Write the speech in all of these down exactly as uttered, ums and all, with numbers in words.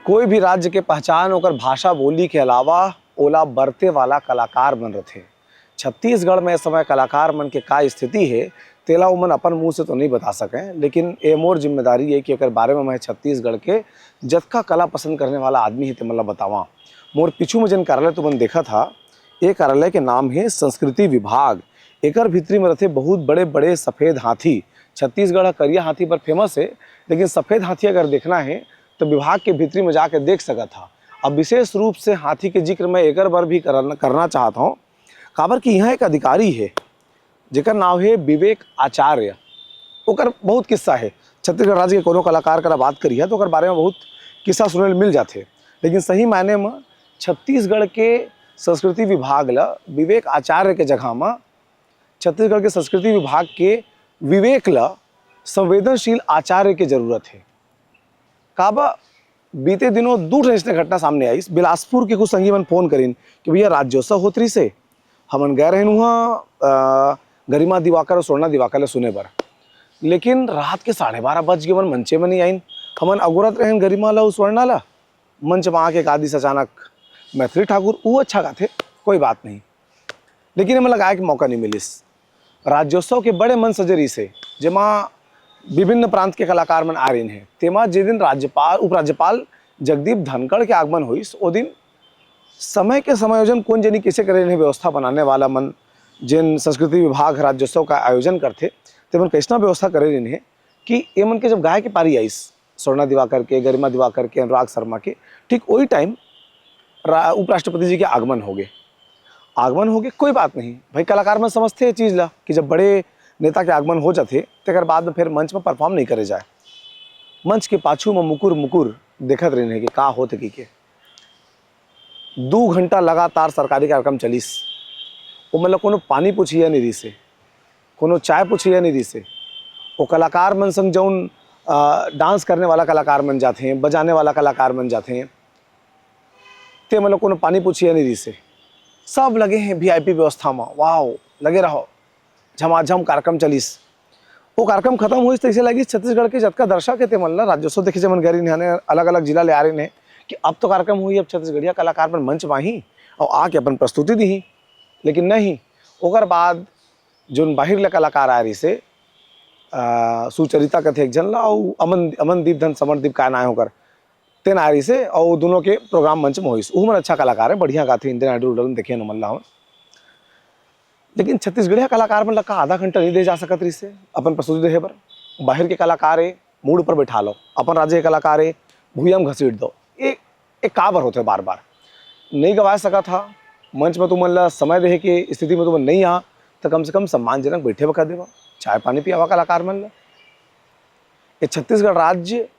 कोई भी राज्य के पहचान ओकर भाषा बोली के अलावा ओला बरते वाला कलाकार मन रथे। छत्तीसगढ़ में इस समय कलाकार मन के का स्थिति हे, तेला ओमन अपन मुंह से तो नहीं बता सके, लेकिन ये मोर जिम्मेदारी है कि एकर बारे में मैं छत्तीसगढ़ के जतका कला पसंद करने वाला आदमी है, तेमन ला बतावां। मोर पीछू में जेन कार्यालय तुमन देखत हा, ये कार्यालय के नाम है संस्कृति विभाग। एकर भीतरी में रथे बहुत बड़े-बड़े सफेद हाथी। छत्तीसगढ़ ह करिया हाथी बर फेमस है, लेकिन सफेद हाथी अगर देखना है, तो विभाग के भीतरी में जाके देख सकत हा। अब विशेष रूप से हाथी के जिक्र मैं एकर बर भी करन-, करना चाहत हौं, काबर कि यहाँ एक अधिकारी है, जेकर नाम है विवेक आचार्य। ओकर बहुत किस्सा है। छत्तीसगढ़ राज्य के कोनो कलाकार करा बात करिहा, तो ओकर बारे में बहुत किस्सा सुने ल मिल जाथे। लेकिन सही मायने में छत्तीसगढ़ के संस्कृति विभाग ला विवेक आचार्य के जगह में छत्तीसगढ़ के संस्कृति विभाग के विवेक ला संवेदनशील आचार्य के जरूरत है। काबर बीते दिनों दू ठन अइसने घटना सामने आइस। बिलासपुर के कुछ संगी मन फोन करिन कि भैया, राज्योत्सव होत रहिस हे, हमन गए रहेन उहाँ, अ, गरिमा दिवाकर और स्वर्णा दिवाकर ला सुने बर, लेकिन रात के साढ़े बारह बज गे, मन मंचे में नहीं आइन। हमन अगोरत रहेन गरिमा ला, स्वर्णा ला, मंच में आके गा दिस अचानक मैथिली ठाकुर, ऊ अच्छा गाथे, कोई बात नहीं, लेकिन एमन ला गाए के मौका नहीं मिलिस। राज्योत्सव के बड़े मंच सजे रहिस हे, जेमा विभिन्न प्रांत के कलाकार मन आ रहिन हे। तेमा जे दिन राज्यपाल, उपराज्यपाल जगदीप धनखड़ के आगमन होइस, ओ दिन समय के समायोजन कोन जनी कइसे करे रहिन हे, व्यवस्था बनाने वाला मन, जेन संस्कृति विभाग राज्योत्सव का आयोजन करथे, तेमन कइसना व्यवस्था करे रहिन हे कि एमन के जब गाय के पारी आइस, स्वर्णा दिवाकर के, गरिमा दिवाकर के, अनुराग शर्मा के, ठीक वही टाइम रा-, उपराष्ट्रपति जी के आगमन होगे। आगमन होगे, कोई बात नहीं भाई, कलाकार मन समझथे ये चीज़ ला कि जब बड़े नेता के आगमन हो जाथे, तेकर बाद में फिर मंच में परफॉर्म नहीं करे जाए। मंच के पाछू में मुकुर मुकुर देखत रहिन हे कि का होत हे कि के। दू घंटा लगातार सरकारी कार्यक्रम चलिस। ओमन ला कोनो पानी पुछिया नहीं रिहिस हे, कोनो चाय पुछिया नहीं रिहिस हे। वो कलाकार मन संग जौन, अ, डांस करने वाला कलाकार मन जाथे, बजाने वाला कलाकार मन जाथे, ते मन ला कोनो पानी पुछिया नहीं रिहिस हे। सब लगे हैं वीआईपी व्यवस्था में, वाओ, लगे रहो, झमाझम कार्यक्रम चलिस। वो कार्यक्रम खत्म होइस, तइसे लगिस छत्तीसगढ़ के जतका दर्शक हे, ते मन ला राज्योत्सव देखे, जेमन गए रहिन हे, अलग-अलग जिला ले आ रहिन हे, कि अब तो कार्यक्रम होही, अब छत्तीसगढ़िया कलाकार मन मंच में आही और आके अपन प्रस्तुति दीही। लेकिन नहीं, ओकर बाद जोन बाहिर ले कलाकार आए रहिस हे, अ, सुचरिता कथे एक झन ला, अउ अमन, अमनदीप धन समरदीप का नाम हे ओकर, तेन आए रहिस हे, अउ दोनों के प्रोग्राम मंच में होइस। उहू मन अच्छा कलाकार हे, बढ़िया गाथे, इंडियन आइडल उडल में देखे हन ओमन ला हमन। लेकिन छत्तीसगढ़िया कलाकार मन ला का आधा घंटा नहीं दे जा सकत रहिस हे अपन प्रस्तुति देहे बर? बाहिर के कलाकार हे, मूड पर बैठा लो, अपन राज्य के कलाकार हे, भुइयां में घसीट दो। ये, ये काबर होथे बार बार? नहीं गवा सकत हा, मंच में तुमन ला समय देहे के स्थिति में तुमन नहीं आ, तो कम से कम सम्मानजनक बैठे बर कर देवा, चाय पानी पियावा कलाकार मन ला। ये छत्तीसगढ़ राज्य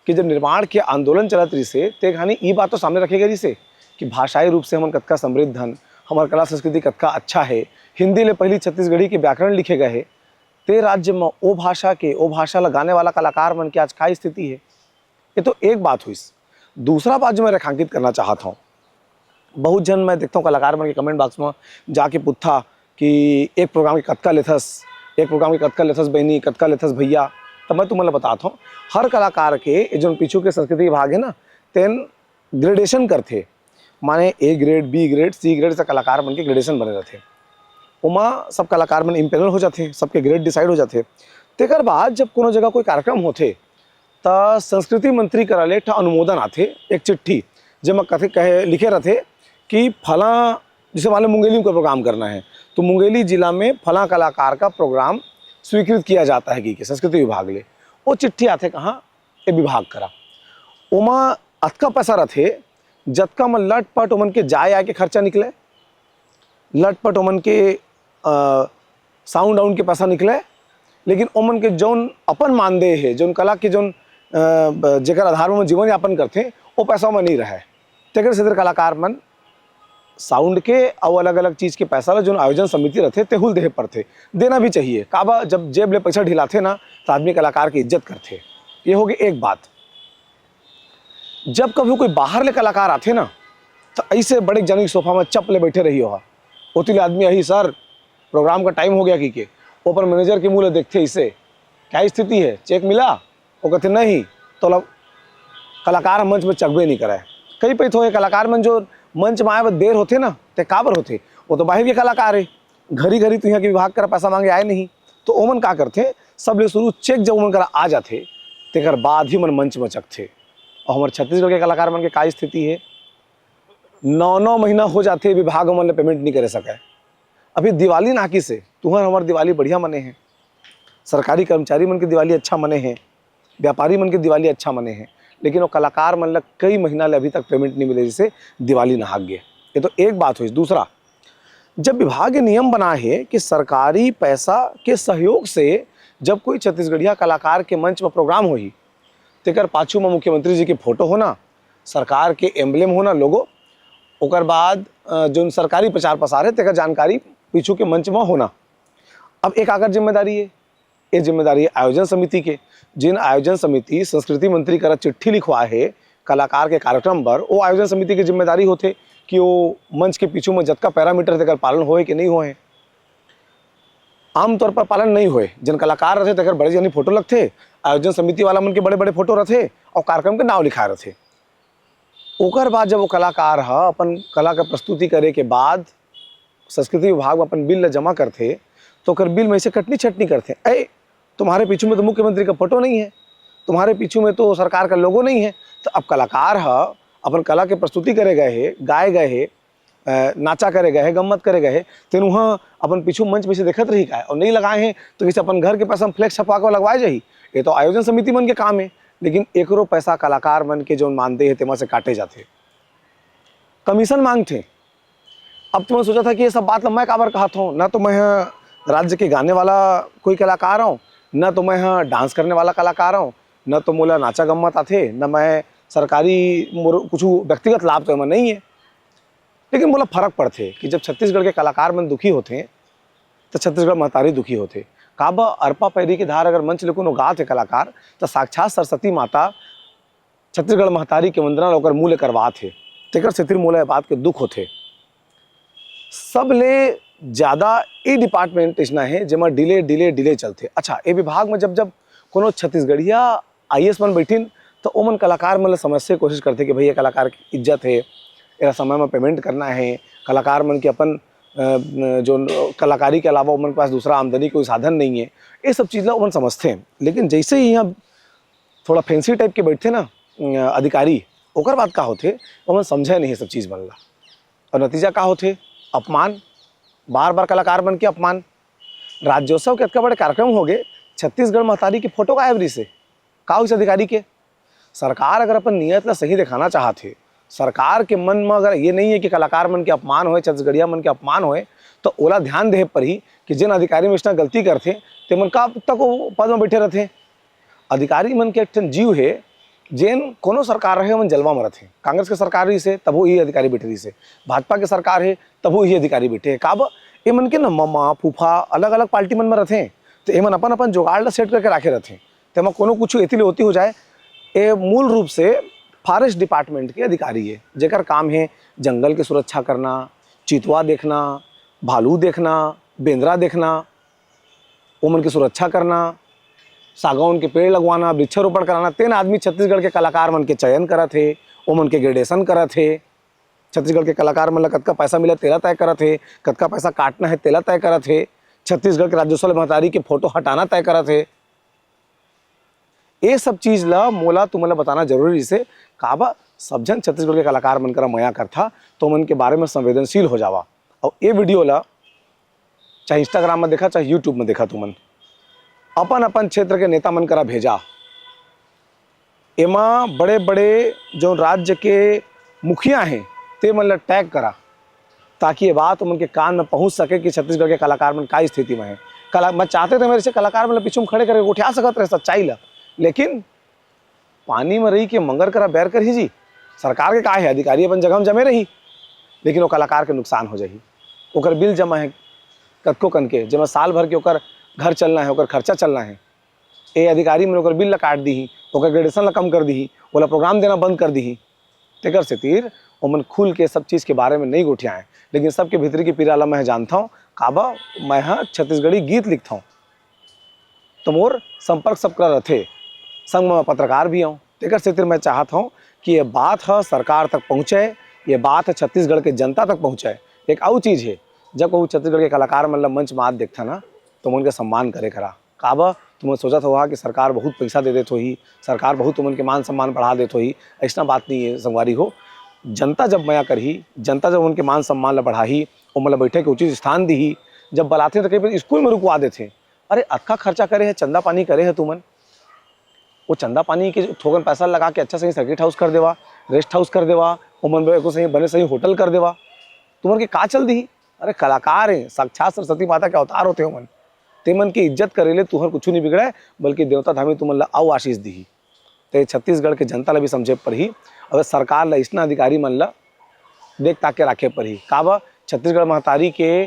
के जब निर्माण के आंदोलन चलत रहिस हे, ते घनी ई बात तो सामने रखे गए रहिस हे कि भाषाई रूप से हमन कतका समृद्ध हन, हमर कला संस्कृति कतका अच्छा हे। हिंदी ले पहली छत्तीसगढ़ी के व्याकरण लिखे गए हे। ते राज्य में ओ भाषा के, ओ भाषा ला गाने वाला कलाकार मन के आज का स्थिति हे? ये तो एक बात हुइस। दूसरा बात जो मैं रेखांकित करना चाहत हौं, बहुत झन मैं देखता हूँ कलाकार मन के कमेंट बॉक्स में जाके पूछता कि एक प्रोग्राम के कतका लेथस, एक प्रोग्राम के कतका लेथस बहिनी, कतका लेथस भैया। तो मैं तुमन ला बतात हौं, हर कलाकार के, ये जोन पीछू के संस्कृति विभाग हे ना, तेन ग्रेडेशन करथे, माने A grade, B grade, C grade से कलाकार मन के ग्रेडेशन बने रहथे। ओमा सब कलाकार मन इम्पेनल हो जाथे, सबके ग्रेड डिसाइड हो जाथे। तेकर बाद जब कोनो जगह कोई कार्यक्रम होथे, त संस्कृति मंत्री करा ले एक ठा अनुमोदन आथे, एक चिट्ठी, जेमा कथे, कहे, लिखे रहथे कि फला, जैसे मान लो मुंगेली में कोई प्रोग्राम करना है, तो मुंगेली जिला में फला कलाकार का प्रोग्राम स्वीकृत किया जाता है कि, कि संस्कृति विभाग ले। वो चिट्ठी आथे कहाँ? ए विभाग करा। ओमा अतका पैसा रथे, जतका म लटपट ओमन के जाए आए के खर्चा निकले, लटपट ओमन के, अ, साउंड आउंड के पैसा निकले, लेकिन ओमन के जौन अपन मानदेय हे, जौन कला के जौन, अ, ब-, जेकर आधार म जीवन यापन करथे, ओ पैसा म नहीं रहे। तेकर सेती कलाकार मन साउंड के अउ अलग-अलग चीज के पैसा ल जौन आयोजन समिति रथे, तेहू ल देहे पड़थे। देना भी चाहिए। काबर, जब जेब ले पैसा ढिलाथे ना, त आदमी कलाकार के इज्जत करथे। ये होगे एक बात। जब कभी कोई बाहर ले कलाकार आथे ना, त ऐसे बड़े जनी सोफा में चप ले बैठे रही ओहा। ओती ले आदमी आही, "सर, प्रोग्राम का टाइम हो गया," कहिके। वो अपन मैनेजर के मुंह ले देखथे इसे, "क्या स्थिति है? चेक मिला?" वो कहते, "नहीं।" "तोला, कलाकार मंच में चघबे नहीं करे। कई पइत होए कलाकार मन जो मंच में आए बर देर होथे ना, ते काबर होथे? वो तो बाहर के कलाकार हे, घरी घरी तो यहाँ के विभाग करा पैसा मांगे आए नहीं, तो ओमन का करथे, सबले शुरू चेक जब ओमन करा आ जाथे, तेकर बाद ही मन मंच में चघथे। और हमारे छत्तीसगढ़ के कलाकार मन के का स्थिति है, नौ नौ महीना हो जाथे विभाग मन ले पेमेंट नहीं करे सके। अभी दिवाली नाकी से तुहर हमार दिवाली बढ़िया मने है, सरकारी कर्मचारी मन के दिवाली अच्छा मने है, व्यापारी मन के दिवाली अच्छा मने है, लेकिन वो कलाकार मन ल कई महीना ले अभी तक पेमेंट नहीं मिले, जिसे दिवाली नहाक गे। ये तो एक बात हुई। दूसरा, जब विभाग ये नियम बना है कि सरकारी पैसा के सहयोग से जब कोई छत्तीसगढ़िया कलाकार के मंच पर प्रोग्राम होही, तेकर पाछू में मुख्यमंत्री जी के फोटो होना, सरकार के एम्बलेम होना, लोगो, ओकर बाद अ, जोन सरकारी प्रचार प्रसार है तेकर जानकारी पीछू के मंच में होना। अब एक आकर जिम्मेदारी है, ये जिम्मेदारी है आयोजन समिति के। जिन आयोजन समिति संस्कृति मंत्री करा चिट्ठी लिखवा है कलाकार के कार्यक्रम पर, वो आयोजन समिति की जिम्मेदारी होते कि वो मंच के पीछू में जतका पैरामीटर तेकर पालन होए कि नहीं होए। आमतौर पर पालन नहीं होए। जन कलाकार रहते तेकर बड़े जनी फोटो लगथे, आयोजन समिति वाला मन के बड़े बड़े फोटो रहथे और कार्यक्रम के नाव लिखाए रहथे। ओकर बाद जब वो कलाकार ह अपन कला के प्रस्तुति करे के बाद संस्कृति विभाग में अपन बिल ला जमा करथे, तो ओकर बिल में ऐसे कटनी छटनी करथे, "ऐ, तुम्हारे पीछू में तो मुख्यमंत्री का फोटो नहीं है, तुम्हारे पीछू में तो सरकार का लोगो नहीं है।" तो अब कलाकार ह अपन कला के प्रस्तुति करे गए हे, गाए गए हे, अ, नाचा करे गए हे, गम्मत करे गए हे, तेन उहाँ अपन पीछू मंच में से देखत रही काय और नहीं लगाए हैं, तो किसी अपन घर के पैसा में फ्लेक्स छपवा के लगवाए जाही? ये तो आयोजन समिति मन के काम है। लेकिन एकरो पैसा कलाकार मन के जोन मानदेय है तेमा से काटे जाथे, कमीशन मांगथे। अब तुमन सोचा था कि ये सब बात ला मैं काबर कहत हूँ? ना तो मैं ह राज्य के गाने वाला कोई कलाकार हूँ, ना तो मैं ह डांस करने वाला कलाकार हूँ, ना तो मोला नाचा गम्मत आथे, ना मैं सरकारी मोर कुछ व्यक्तिगत लाभ तो एमा नहीं है। लेकिन मोला फर्क पड़थे कि जब छत्तीसगढ़ के कलाकार मन दुखी होथे, तो छत्तीसगढ़ महतारी दुखी होथे। काबर अरपा पैरी के धार अगर मंच ले कोनो गात हे कलाकार, तो साक्षात सरस्वती माता छत्तीसगढ़ महतारी के वंदना ल ओकर मुँह ले करवात हे। तेकर सेतिर मोला ए बात के दुख होथे। सबले ज्यादा ए डिपार्टमेंट अइसना हे, जेमा डिले, डिले, डिले चलथे। अच्छा, ए विभाग में जब, जब कोनो छत्तीसगढ़िया आईएएस मन बैठिन, तो ओमन कलाकार मन ल समझे के कोशिश करथे कि भई, ये कलाकार के इज्जत हे, एला समय में पेमेंट करना हे, कलाकार मन के अपन, अ, जो कलाकारी के अलावा ओमन के पास दूसरा आमदनी कोई साधन नहीं है। ये सब चीज ला ओमन समझथे। लेकिन जैसे ही यहाँ थोड़ा फैंसी टाइप के बैठथे ना, अ, अधिकारी, ओकर बाद का होथे, ओमन समझे नहीं ये सब चीज मन ला। और नतीजा का होथे? अपमान, बार बार कलाकार मन के अपमान। राज्योत्सव के अतका बड़े कार्यक्रम हो गए, छत्तीसगढ़ महतारी के फोटो गायब रहिसे। का होइस अधिकारी के? सरकार अगर अपन नियत ला सही दिखाना चाहत हे, सरकार के मन में अगर ये नहीं है कि कलाकार मन के अपमान होए, छत्तीसगढ़िया मन के अपमान होए, तो ओला ध्यान देहे परही कि जिन अधिकारी में अइसना गलती करथे, ते मन कब तक वो पद में बैठे रहथे। अधिकारी मन के एक ठन जीव हे, जेन कोनो सरकार रहे, ओमन जलवा में रथे। कांग्रेस के सरकार रहिसे, तभो इही अधिकारी बैठे रहिसे। भाजपा के सरकार हे, तभो इही अधिकारी बैठे हे। काबर? ए मन के न ममा, फूफा अलग-अलग पार्टी मन में रथे, तो ए मन अपन-अपन जुगाड़ ला सेट करके राखे रथे। तेमा कोनो कुछ एती ले ओती हो जाए। ए मूल रूप से फॉरेस्ट डिपार्टमेंट के अधिकारी हे, जेकर काम हे जंगल के सुरक्षा करना, चितवा देखना, भालू देखना, बेंदरा देखना, ओमन के सुरक्षा करना, सागौन के पेड़ लगवाना, वृक्षारोपण कराना। तेन आदमी छत्तीसगढ़ के कलाकार मन के चयन करत हे, ओमन के ग्रेडेशन करत हे। छत्तीसगढ़ के कलाकार मन ल कतका पैसा मिला, तेला तय करत हे, कतका पैसा काटना हे, तेला तय करत हे। छत्तीसगढ़ के राज्योत्सव ले महतारी के फोटो हटाना तय करत हे। ये सब चीज ल मोला तुमन ल बताना जरूरी रहिसे। काबर? सब झन छत्तीसगढ़ के कलाकार मन करा मया करथा, तो ओमन के बारे में संवेदनशील हो जावा। और ये वीडियो ला चाहे Instagram में देखा, चाहे YouTube में देखा, तुमन अपन अपन क्षेत्र के नेता मन करा भेजा। एमा बड़े बड़े जो राज्य के मुखिया हैं, ते मन ला टैग करा, ताकि ये बात उमन के कान में पहुंच सके कि छत्तीसगढ़ के कलाकार मन का स्थिति में है। कला-, मैं चाहते थे मेरे से कलाकार मन ला पीछू में खड़े करके गोठिया सकत रहे सच्चाई ला, लेकिन पानी में रही के मगर करा बैर करही जी। सरकार के का है, अधिकारी अपन जगह में जमे रही, लेकिन वो कलाकार के नुकसान हो जाही। ओकर बिल जमा है कतको कन के, जेमा साल भर के ओकर घर चलना है, ओकर खर्चा चलना है। ए अधिकारी मन ओकर बिल ला काट दीही, ओकर ग्रेडेशन ला कम कर दीही, ओला प्रोग्राम देना बंद कर दीही। तेकर सेतिर ओमन खुल के सब चीज के बारे में नहीं गोठियाएं, लेकिन सबके भीतरी के पीरा ला मैं जानथौं। काबर? मैं ह छत्तीसगढ़ी गीत लिखथौं, तो मोर संपर्क सब करा रथे। संग में मैं पत्रकार भी हौं। एकर सेती मैं चाहत हूँ कि ये बात ह सरकार तक पहुँचे, ये बात ह छत्तीसगढ़ के जनता तक पहुँचे। एक अउ चीज़ हे, जब कहूँ छत्तीसगढ़ के कलाकार मन ल मंच म आत देखथा ना, तो मन के सम्मान करे करा। काबर तुमन सोचत होहा कि सरकार बहुत पैसा दे देत होही, सरकार बहुत तुमन के मान सम्मान बढ़ा देत होही। अइसना बात नहीं है संगवारी हो। जनता जब मया करही, जनता जब उनके मान सम्मान ल बढ़ाही, ओमन ल बैठे के उचित स्थान दिही, जब बलाथे तो कई बार स्कूल में रुकवा देथे। अरे, अतका खर्चा करे है, चंदा पानी करे है तुमन, वो चंदा पानी के थोकन पैसा लगा के अच्छा सही सर्किट हाउस कर देवा, रेस्ट हाउस कर देवा, ओमन एको सही बने सही होटल कर देवा, तुमन के का चल दिही? अरे, कलाकार हैं, साक्षात सरस्वती माता के अवतार होते ओमन। ते मन के इज्जत करे ले तुहर कुछ नहीं बिगड़े, बल्कि देवता धामी तुमन ला अउ आशीष दिही। ते छत्तीसगढ़ के जनता ला भी समझे परही, अगर सरकार ला इसना अधिकारी मन ला देख ताक के राखे परही। काबर छत्तीसगढ़ महतारी के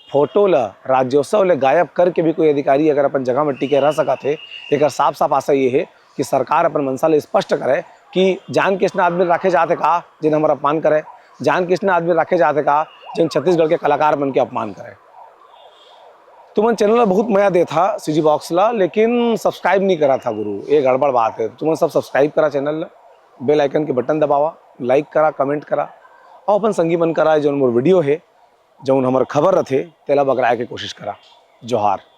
फोटो ल राज्योत्सव ले गायब करके भी कोई अधिकारी अगर अपन जगह में टिके रह सकत हे, एकर साफ साफ आशा ये हे कि सरकार अपन मंशा ल स्पष्ट करे कि जान के इसना आदमी राखे जात हे का, जिन हमर अपमान करे, जान के इसना आदमी राखे जात हे का, जिन छत्तीसगढ़ के कलाकार मन के अपमान करे। तुमन चैनल ल बहुत मया देत हा सीजी बॉक्स ला, लेकिन सब्सक्राइब नहीं करा था गुरु, ये गड़बड़ बात है। तुमन सब सब्सक्राइब करा चैनल ला, बेल आइकन के बटन दबावा, लाइक करा, कमेंट करा, और अपन संगी मन करा जो मोर वीडियो है, जौन हमर खबर रथे, तेला बगराए के कोशिश करा। जोहार।